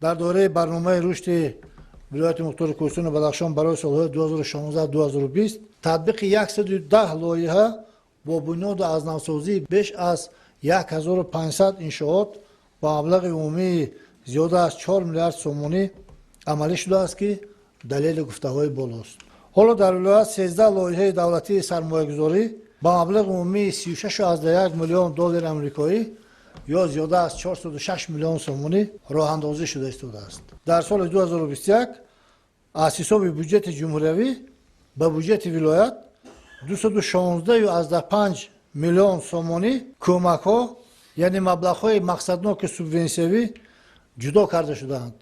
Дар доираи барномаи рушди вилояти мухтори Кӯҳистони Бадахшон барои солҳои 2016-2020 татбиқи 110 лоиҳа бо бунёду аз навсозии беш аз 1500 иншоот ба маблағи умумии зиёда аз 4 миллиард сомонӣ амалӣ шудааст, ки далели гуфтаҳои болост. Ҳоло дар вилоят 13 лоиҳаи давлатии сармоягузорӣ ба маблағи умумии 36,1 миллион доллари амрикоӣ ё зиёда аз 406 миллион сомонӣ роҳандозӣ шуда истодааст. Дар соли 2021 аз ҳисоби буҷети ҷумҳуриявӣ ба буҷети вилоят 216,5 миллион сомонӣ кӯмакҳо, яъне маблағҳои мақсадноки субвенсиявӣ ҷудо карда шудаанд,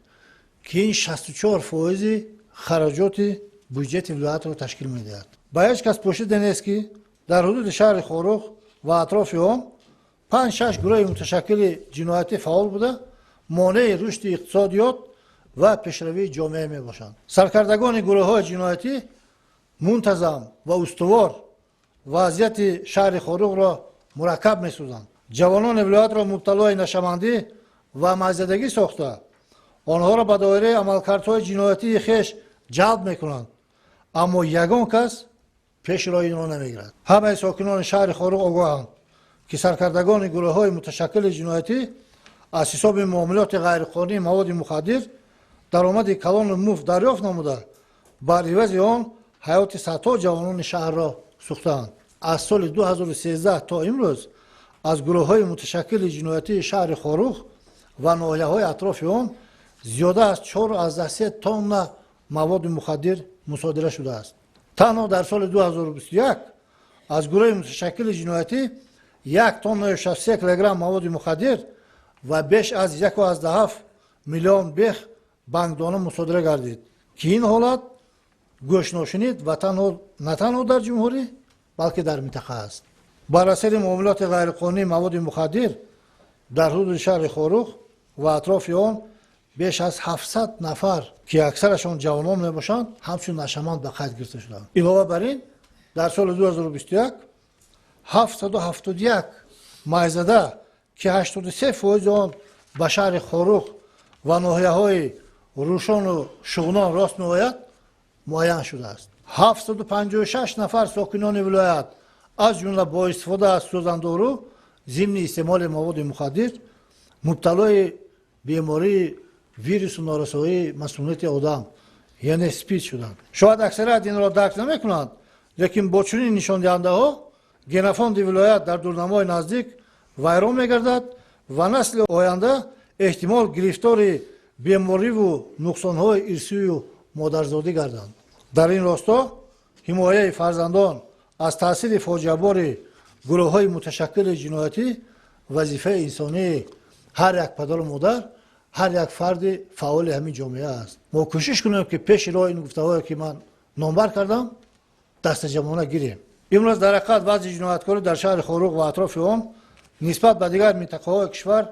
ки ин 64 фоизи хароҷоти буҷети вилоятро ташкил медиҳад. Ба ҳеҷ кас пӯшида нест, ки дар ҳудуди шаҳри Хоруғ ва атрофи он панҷ-шаш гурӯҳи муташаккили ҷиноятӣ фаъол буда, монеи рушди иқтисодиёт ва пешравии ҷомеа мебошанд. Саркардагони гурӯҳҳои ҷиноятӣ мунтазам ва устувор вазъияти шаҳри Хоруғро мураккаб месозанд, ҷавонони вилоятро мубталои нашъамандӣ ва майзадагӣ сохта, онҳоро ба доираи амалкардҳои ҷиноятии хеш ҷалб мекунанд, аммо ягон кас пеши роҳи инро намегирад. Ҳамаи сокинони шаҳри Хоруғ огоҳанд, ки саркардагони гурӯҳҳои муташаккили ҷиноятӣ аз ҳисоби муомилоти ғайриқонунии маводи мухаддир даромади калону муфт дарёфт намуда, бар ивази он ҳаёти садҳо ҷавонони шаҳрро сӯхтаанд. Аз соли 2013 то имрӯз аз гурӯҳҳои муташаккили ҷиноятии шаҳри Хоруғ ва ноҳияҳои атрофи он зиёда аз 4,3 тонна маводи мухаддир мусодира шудааст. Танҳо дар соли 2021 аз гурӯҳи муташаккили ҷиноятӣ 1 тоннаю 63 килограмм маводи мухаддир ва беш аз 1,7 миллион бех бангдона мусодира гардид, ки ин ҳолат гӯшношунид ва на танҳо дар ҷумҳурӣ, балки дар минтақа аст. Бар асари муомилоти ғайриқонунии маводи мухаддир дар ҳудуди шаҳри Хоруғ ва атрофи он беш аз 700 нафар, ки аксарашон ҷавонон мебошанд, ҳамчун нашъаманд ба қайд гирифта шуданд. Илова бар ин, дар соли 2021 771 майзада, ки 83 фоизи он ба шаҳри Хоруғ ва ноҳияҳои Рӯшону Шуғнон рост меояд, муайян шудааст. 756 нафар сокинони вилоят, аз ҷумла бо истифода аз сӯзандору зимни истеъмоли маводи мухаддир, мубталои бемории вирусу норасоии масунияти одам, яъне СПИД шуданд. Шояд аксарият инро дарк намекунанд, лекин бо чунин нишондиҳандаҳо генофонди вилоят дар дурнамои наздик вайрон мегардад ва насли оянда эҳтимол гирифтори бемориву нуқсонҳои ирсию модарзодӣ гарданд. Дар ин росто ҳимояи фарзандон аз таъсири фоҷиабори гурӯҳҳои муташаккили ҷиноятӣ вазифаи инсонии ҳар як падару модар, ҳар як фарди фаъоли ҳамин ҷомеа аст. Мо кӯшиш кунем, ки пеши роҳи ин гуфтаҳое, ки ман номбар кардам, дастаҷамъона гирем. Имрӯз дар ҳақиқат вазъи ҷинояткорӣ дар шаҳри Хоруғ ва атрофи он нисбат ба дигар минтақаҳои кишвар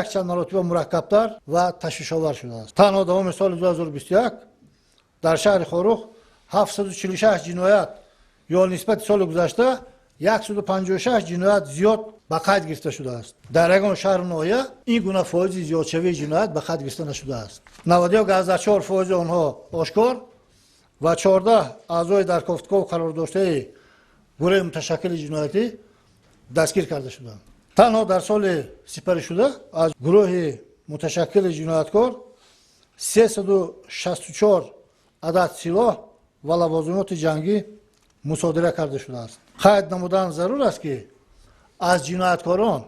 якчанд маротиба мураккабтар ва ташвишовар шудааст. Танҳо давоми соли 2021 дар шаҳри Хоруғ 746 ҷиноят ё нисбати соли гузашта 156 ҷиноят зиёд ба қайд гирифта шудааст. Дар ягон шаҳру ноҳия ин гуна фоизи зиёдшавии ҷиноят ба қайд гирифта нашудааст. 91,4 фоизи онҳо ошкор ва 14 аъзои дар кофтуков қарор доштаи гурӯҳи муташаккили ҷиноятӣ дастгир карда шуданд. Танҳо дар соли сипаришуда аз гурӯҳи муташаккили ҷинояткор 364 адад силоҳ ва лавозимоти ҷангӣ мусодира карда шудааст. Қайд намудан зарур аст, ки аз ҷинояткорон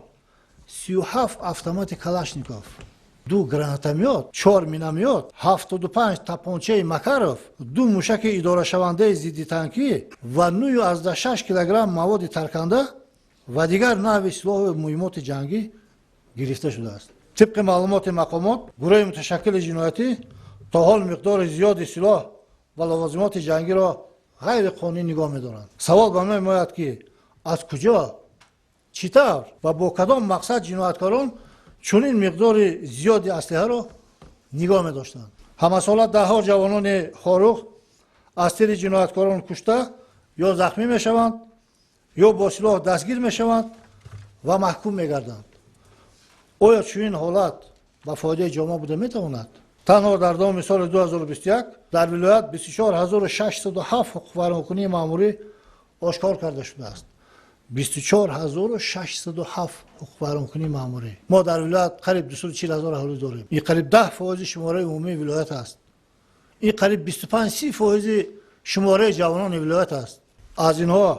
37 автомати Калашников, ду гранатомёт, чор миномёт, 75 тапончаи Макаров, ду мушаки идорашавандаи зиддитанкӣ ва 9,6 килограмм маводи тарканда ва дигар навъи силоҳу муҳиммоти ҷангӣ гирифта шудааст. Тибқи маълумоти мақомот, гурӯҳи муташаккили ҷиноятӣ то ҳол миқдори зиёди силоҳ ва лавозимоти ҷангиро ғайриқонунӣ нигоҳ медоранд. Савол ба меояд, ки аз куҷо, чӣ тавр ва бо кадом мақсад ҷинояткорон чунин миқдори зиёди аслиҳаро нигоҳ медоштанд? Ҳамасола даҳҳо ҷавонони Хоруғ аз тири ҷинояткорон кушта ё захмӣ мешаванд, ё бо силоҳ дастгир мешаванд ва маҳкум мегарданд. Оё чунин ҳолат ба фоидаи ҷомеа буда метавонад? Танҳо дар давоми соли 2021 дар вилоят 24607 ҳуқуқвайронкунии маъмурӣ ошкор карда шудааст. 24607 ҳуқуқвайронкунии маъмурӣ. Мо дар вилоят қариб 240 ҳазор аҳолӣ дорем. Ин қариб 10% шумораи умумии вилоят аст. Ин қариб 25-30% шумораи ҷавонони вилоят аст. Аз инҳо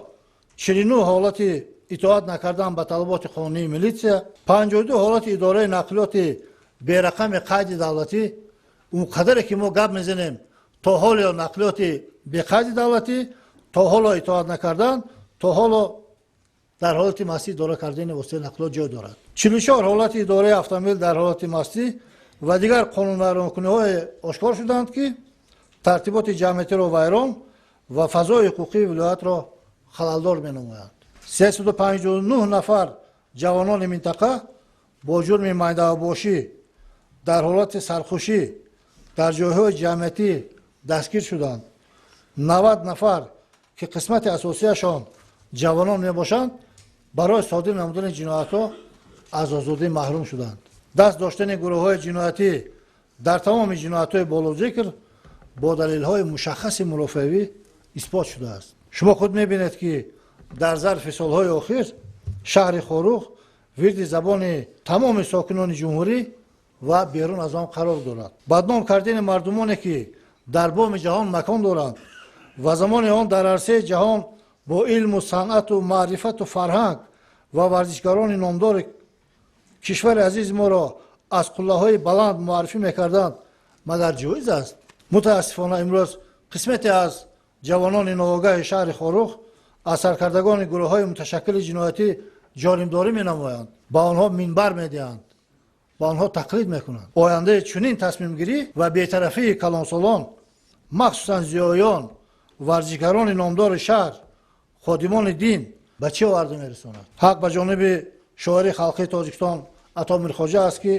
49 ҳолати итоат накардан ба талаботи қонунии милитсия, 52 ҳолати идораи нақлиёти берақами қайди давлатӣ. Он қадаре ки мо гап мезанем, то ҳоло нақлиёти беқайди давлатӣ, то ҳоло итоат накардан, то ҳоло дар ҳолати мастӣ идора кардани воситаи нақлиёт ҷой дорад. 44 ҳолати идораи автомобил дар ҳолати мастӣ ва дигар қонунвайронкуниҳое ошкор шуданд, ки тартиботи ҷамъиятиро вайрон ва фазои ҳуқуқии вилоятро халалдор менамоянд. 359 нафар ҷавонони минтақа бо ҷурми майдавбошӣ дар ҳолати сархушӣ дар ҷойҳои ҷамъиятӣ дастгир шуданд. 90 нафар, ки қисмати асосияшон ҷавонон мебошанд, барои содир намудани ҷиноятҳо аз озодӣ маҳрум шуданд. Даст доштани гурӯҳҳои ҷиноятӣ дар тамоми ҷиноятҳои болозикр бо далелҳои мушаххаси мурофиавӣ исбот шудааст. Шумо худ мебинед, ки дар зарфи солҳои охир шаҳри Хоруғ вирди забони тамоми сокинони ҷумҳурӣ ва берун аз он қарор дорад. Бадном кардани мардумоне, ки дар боми ҷаҳон макон доранд ва замони он дар арсаи ҷаҳон бо илму санъату маърифату фарҳанг ва варзишгарони номдори кишвари азизи моро аз қуллаҳои баланд муаррифӣ мекарданд, магар ҷоиз аст? Мутаассифона, имрӯз қисмате аз ҷавонони новогаҳи шаҳри Хоруғ аз саркардагони гурӯҳҳои муташаккили ҷиноятӣ ҷонимдорӣ менамоянд, ба онҳо минбар медиҳанд, ба онҳо тақлид мекунанд. Ояндаи чунин тасмимгирӣ ва бетарафии калонсолон, махсусан зиёиён, варзишгарони номдори шаҳр, ходимони дин ба чӣ оварда мерасонад? Ҳақ ба ҷониби шоири халқии Тоҷикистон Ато Мирхоҷа аст, ки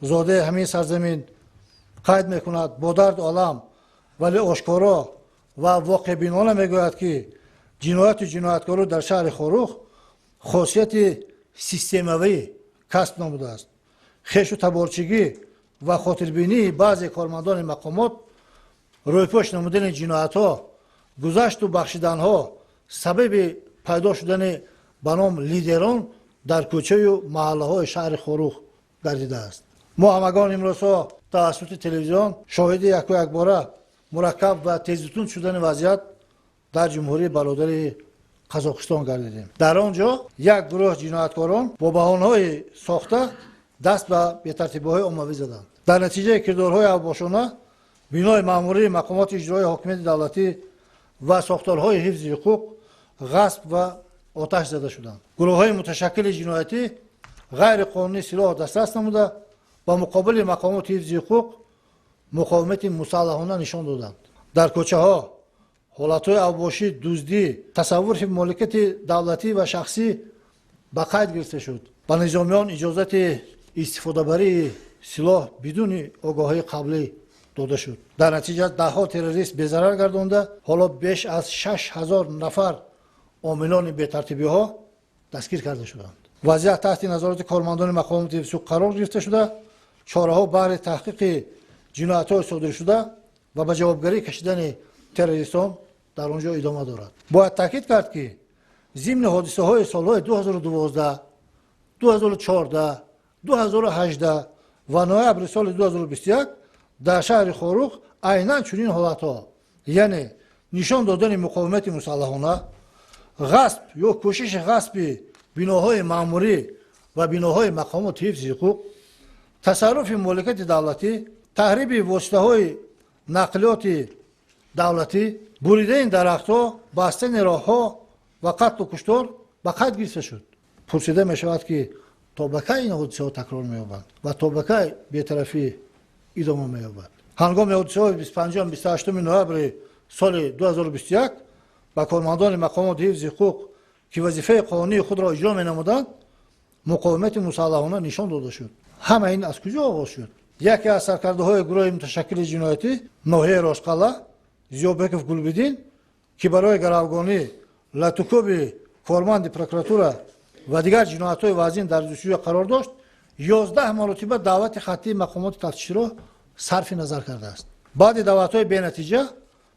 зодаи ҳамин сарзамин қайд мекунад бо дарду алам, вале ошкоро ва воқеъбинона мегӯяд, ки ҷинояту ҷинояткорӣ дар шаҳри Хоруғ хосияти системавӣ касб намудааст. Хешу таборчигӣ ва хотирбинии баъзе кормандони мақомот, рӯйпӯш намудани ҷиноятҳо, гузашту бахшиданҳо сабаби пайдо шудани ба ном лидерон дар кӯчаю маҳаллаҳои шаҳри Хоруғ гардидааст. Мо ҳамагон имрӯзҳо тавассути телевизион шоҳиди яку якбора мураккаб ва тезутунд шудани вазъият дар ҷумҳурии бародари Қазоқистон гардидем. Дар он ҷо як гурӯҳ ҷинояткорон бо баҳонаҳои сохта даст ба бетартибиҳои оммавӣ заданд. Дар натиҷаи кирдорҳои авбошона бинои маъмурии мақомоти иҷроии ҳокимияти давлатӣ ва сохторҳои ҳифзи ҳуқуқ ғасб ва оташ зада шуданд. Гурӯҳҳои муташаккили ҷиноятӣ ғайриқонунӣ силоҳ дастрас намуда, ба муқобили мақомоти ҳифзи ҳуқуқ муқовимати мусаллаҳона нишон доданд. Дар кӯчаҳо ҳолатҳои авбошӣ, дуздӣ, тасарруфи моликияти давлатӣ ва шахсӣ ба қайд гирифта шуд. Ба низомиён иҷозати истифодабарии силоҳ бидуни огоҳии қаблӣ дода шуд. Дар натиҷа даҳҳо террорист безарар гардонда, ҳоло беш аз 6000 нафар омилони бетартибиҳо дастгир карда шуданд. Вазъият таҳти назорати кормандони мақомоти ҳифзи ҳуқуқ қарор гирифта шуда, чораҳо баҳри таҳқиқи ҷиноятҳои содиршуда ва ба ҷавобгарӣ кашидани террористон дар он ҷо идома дорад. Бояд таъкид кард, ки зимни ҳодисаҳои солҳои 2012, 2014, 2018 ва ноябри соли 2021 дар шаҳри Хоруғ айнан чунин ҳолатҳо, яъне нишон додани муқовимати мусаллаҳона, ғасб ё кӯшиши ғасби биноҳои маъмурӣ ва биноҳои мақомоти ҳифзи ҳуқуқ, тасарруфи моликияти давлатӣ, таҳриби воситаҳои нақлиёти давлатӣ, буридани дарахтҳо, бастани роҳҳо ва қатлу куштор ба қайд гирифта шуд. Пурсида мешавад, ки то ба кай ин ҳодисаҳо такрор меёбанд ва то ба кай бетарафӣ идома меёбад? Ҳангоми ҳодисаҳои 25, 28 ноябри соли 2021 ба кормандони мақомоти ҳифзи ҳуқуқ, ки вазифаи қонунии худро иҷро менамуданд, муқовимати мусаллаҳона нишон дода шуд. Ҳама ин аз куҷо оғоз шуд? Яке аз саркардаҳои гурӯҳи муташаккили ҷиноятӣ ноҳияи Ростқалъа, Зиёбеков Гулбиддин, ки барои гаравгонӣ, латукӯби корманди прокуратура ва дигар ҷиноятҳои вазин дар ҷустуҷӯ қарор дошт, 11 маротиба даъвати хаттии мақомоти тафтиширо сарфи назар кардааст. Баъди даъватҳои бенатиҷа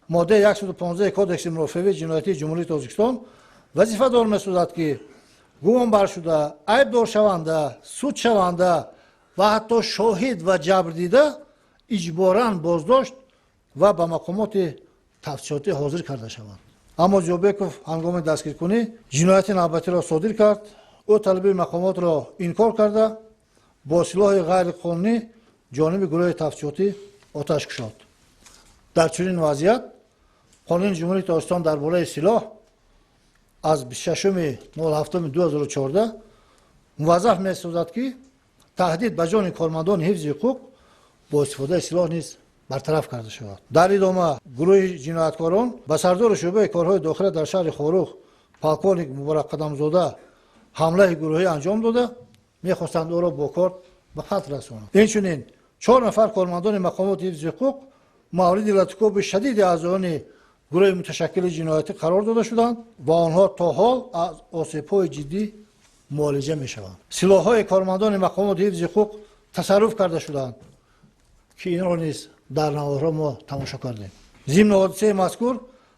моддаи 115 Кодекси мурофиавии ҷиноятии Ҷумҳурии Тоҷикистон вазифадор месозад, ки гумонбаршуда, айбдоршаванда, судшаванда ва ҳатто шоҳид ва ҷабрдида иҷборан боздошт ва ба мақомоти тафтишотӣ ҳозир карда шаванд. Аммо Зиёбеков ҳангоми дастгиркунӣ ҷинояти навбатиро содир кард. Ӯ талаби мақомотро инкор карда, бо силоҳи ғайриқонунӣ ҷониби гурӯҳи тафтишотӣ оташ кушод. Дар чунин вазъият Қонуни Ҷумҳурии Тоҷикистон дар бораи силоҳ аз 26.07.2014 муваззаф месозад, ки таҳдид ба ҷони кормандони ҳифзи ҳуқуқ бо истифодаи силоҳ низ бартараф карда шавад. Дар идома гурӯҳи ҷинояткорон ба сардори шӯъбаи корҳои дохила дар шаҳри Хоруғ полковник Муборакқадамзода ҳамлаи гурӯҳӣ анҷом дода, мехостанд ӯро бо корд ба қатл расонанд. Инчунин 4 нафар кормандони мақомоти ҳифзи ҳуқуқ мавриди латукӯби шадиди аъзоёни гурӯҳи муташаккили ҷиноятӣ қарор дода шуданд ва онҳо то ҳол аз осебҳои ҷиддӣ муолиҷа мешаванд. Силоҳҳои кормандони мақомоти ҳифзи ҳуқуқ тасарруф карда шуданд, ки инро низ дар наворҳо мо тамошо кардем. Зимни ҳодисаи мазкур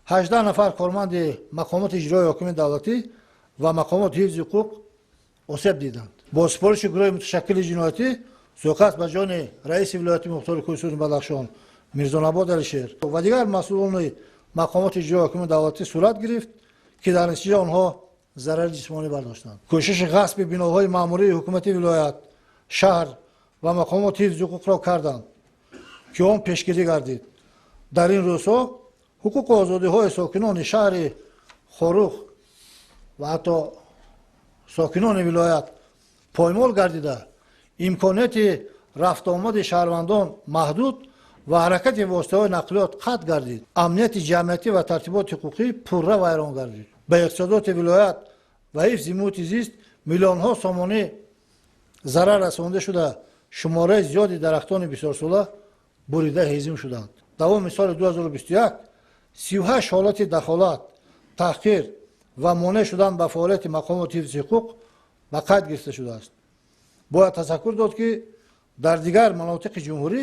18 нафар корманди мақомоти иҷрои ҳокимияти давлатӣ ва мақомоти ҳифзи ҳуқуқ осеб диданд. Бо супориши гурӯҳи муташаккили ҷиноятӣ суиқасд ба ҷони раиси вилояти мухтори Кӯҳистони Бадахшон Мирзонабод Алишер ва дигар масъулони мақомоти иҷрои ҳокимияти давлатӣ сурат гирифт, ки дар натиҷа онҳо зарари ҷисмонӣ бардоштанд. Кӯшиши ғасби биноҳои маъмурии ҳукумати вилоят, шаҳр ва мақомоти ҳифзи ҳуқуқро карданд, ки он пешгирӣ гардид. Дар ин рӯзҳо ҳуқуқу озодиҳои сокинони шаҳри Хоруғ ва ҳатто сокинони вилоят поймол гардида, имконияти рафтуомади шаҳрвандон маҳдуд ва ҳаракати воситаҳои нақлиёт қатъ гардид. Амнияти ҷамъиятӣ ва тартиботи ҳуқуқӣ пурра вайрон гардид. Ба иқтисодиёти вилоят ва ҳифзи муҳити зист миллионҳо сомонӣ зарар расонда шуда, шумораи зиёди дарахтони бисёрсола бурида ҳезим шуданд. Давоми соли 2021 38 ҳолати дахолат, таҳқир ва монеъ шудан ба фаъолияти мақомоти ҳифзи ҳуқуқ ба қайд гирифта шудааст. Бояд тасаккур дод, ки дар дигар манотиқи ҷумҳурӣ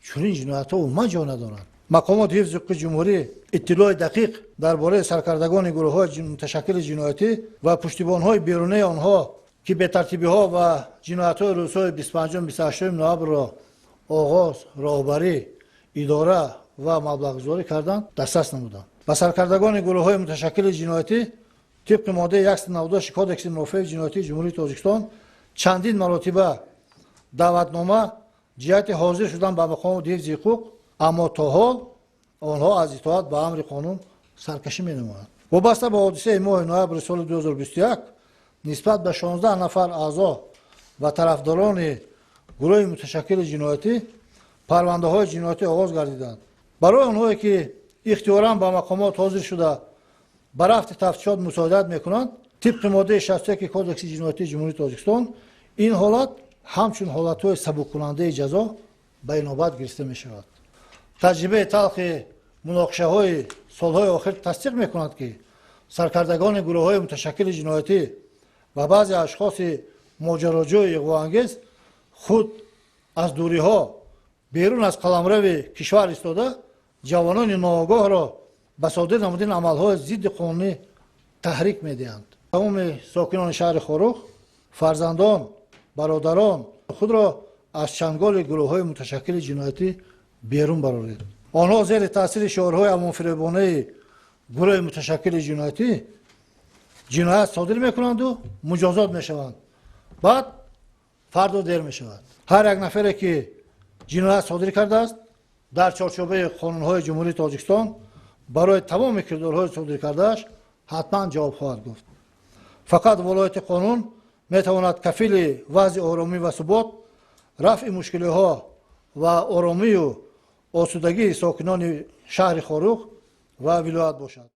чунин ҷиноятҳо умуман ҷой надоранд. Мақомоти ҳифзи ҳуқуқи ҷумҳурӣ иттилои дақиқ дар бораи саркардагони гурӯҳҳои муташаккили ҷиноятӣ ва пуштибонҳои берунаи онҳо, ки бетартибиҳо ва ҷиноятҳои рӯзҳои 25-28 ноябрро оғоз, роҳбарӣ, идора ва маблағгузорӣ карданд, дастрас намуданд. Ба саркардагони гурӯҳҳои муташаккили ҷиноятӣ тибқи моддаи 198 Кодекси мурофиавии ҷиноятии Ҷумҳурии Тоҷикистон чандин маротиба даъватнома ҷиҳати ҳозир шудан ба мақомоти ҳифзи ҳуқуқ, аммо то ҳол онҳо аз итоат ба амри қонун саркашӣ менамоянд. Вобаста ба ҳодисаи моҳи ноябри соли 2021 нисбат ба 16 нафар аъзо ва тарафдорони гурӯҳи муташаккили ҷиноятӣ парвандаҳои ҷиноятӣ оғоз гардиданд. Барои онҳое ки ихтиёран ба мақомот ҳозир шуда ба рафти тафтишот мусоидат мекунанд, тибқи моддаи 61 Кодекси ҷиноятии Ҷумҳурии Тоҷикистон ин ҳолат ҳамчун ҳолатҳои сабуккунандаи ҷазо ба инобат гирифта мешавад. Таҷрибаи талхи муноқишаҳои солҳои охир тасдиқ мекунад, ки саркардагони гурӯҳҳои муташаккили ҷиноятӣ ва баъзе ашхоси моҷароҷӯи иғвоангез худ аз дуриҳо берун аз қаламрави кишвар истода ҷавонони ноогоҳро ба содир намудани амалҳои зидди қонунӣ таҳрик медиҳанд. Тамоми сокинони шаҳри Хоруғ, фарзандон, бародарон худро аз чанголи гурӯҳҳои муташаккили ҷиноятӣ берун бароред. Онҳо зери таъсири шиорҳои амонфиребонаи гурӯҳи муташаккили ҷиноятӣ ҷиноят содир мекунанду муҷозот мешаванд. Баъд фардо дер мешавад. Ҳар як нафаре ки ҷиноят содир кардааст, дар чорчӯбаи қонунҳои Ҷумҳурии Тоҷикистон барои тамоми кирдорҳои содир кардааш ҳатман ҷавоб хоҳад гуфт. Фақат волояти қонун метавонад кафили вазъи оромӣ ва субот, рафъи мушкилиҳо ва оромию осудагии сокинони шаҳри Хоруғ ва вилоят бошад.